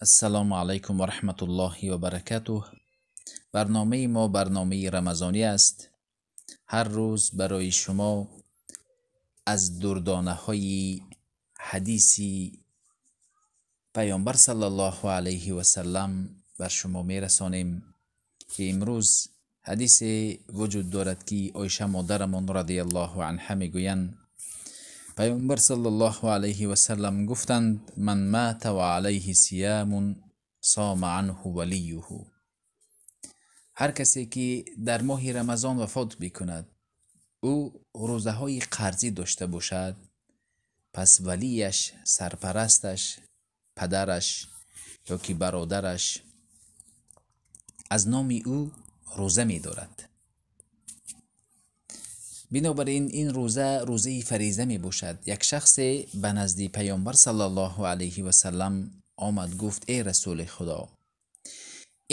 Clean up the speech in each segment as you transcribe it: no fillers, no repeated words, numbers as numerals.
Ассалому алайкум ва раҳматуллоҳи ва баракатуҳ. Барномаи мо барномаи рамазонӣ аст. Ҳар рӯз барои шумо аз дурдонаҳои ҳадиси Паёмбар саллаллоҳу алайҳи васаллам бар шумо мерасонем, ки имрӯз ҳадисе вуҷуд дорад, ки Оиша модарамон радиаллоҳу анҳа мегӯянд: Паёмбар саллаллоҳу алайҳи васаллам гуфтанд: ман мата ва алайҳи сиямун сома анҳу валиюҳу. Ҳар касе ки дар моҳи Рамазон вафот бикунад, ӯ рӯзаҳои қарзӣ дошта бошад, пас валияш, сарпарасташ, падараш ё ки бародараш аз номи ӯ рӯза медорад. Бинобар ин ин рӯза рӯзаи фариза мебошад. Як шахсе ба назди Паёмбар саллаллоҳу алайҳи васаллам омад, гуфт: эй Расули Худо,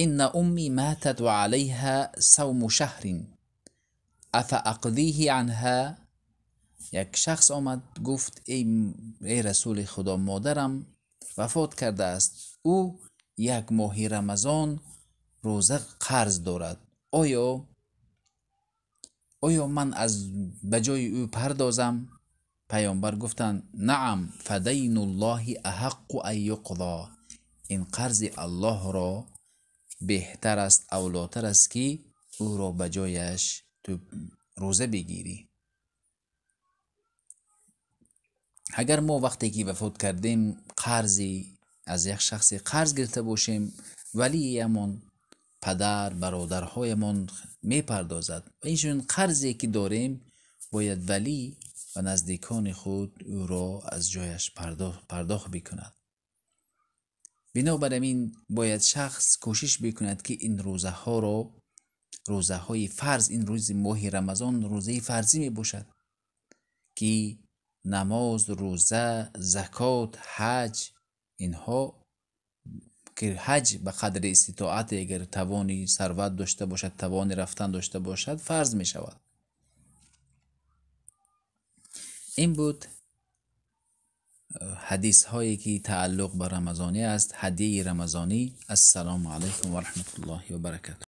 инна умми матат ва алайҳа савму шаҳрин афа ақдиҳи анҳа. Як шахс омад, гуфт: эй Расули Худо, модарам вафот кардааст, ӯ як моҳи Рамазон рӯза қарз дорад, оё ман аз ба ҷои ӯ пардозам? Паёмбар гуфтанд: наам, фадайнуллоҳи аҳаққу ан юқзо. Ин қарзи Аллоҳро беҳтар аст, авлотар аст, ки ӯро ба ҷояш ту рӯза бигирӣ. Агар мо вақте ки вафот кардем қарзи аз як шахсе қарз гирифта бошем, валиямон, падар, бародарҳоямон мепардозад. Ва инчунин қарзе ки дорем, бояд валӣ ва наздикони худ ӯро аз ҷояш пардохт бикунад. Бинобар ин бояд шахс кӯшиш бикунад, ки ин рӯзаҳоро, рӯзаҳои фарз, ин рӯзи моҳи Рамазон рӯзаи фарзӣ мебошад, ки намоз, рӯза, закот, ҳаҷ, инҳо ки ҳаҷ ба қадри иститоат, агар тавони сарват дошта бошад, тавони рафтан дошта бошад, фарз мешавад. Ин буд ҳадисҳое ки тааллуқ ба рамазонӣ аст, ҳадияи рамазонӣ. Ассалому алайкум ва раҳматуллоҳи ва баракатуҳ.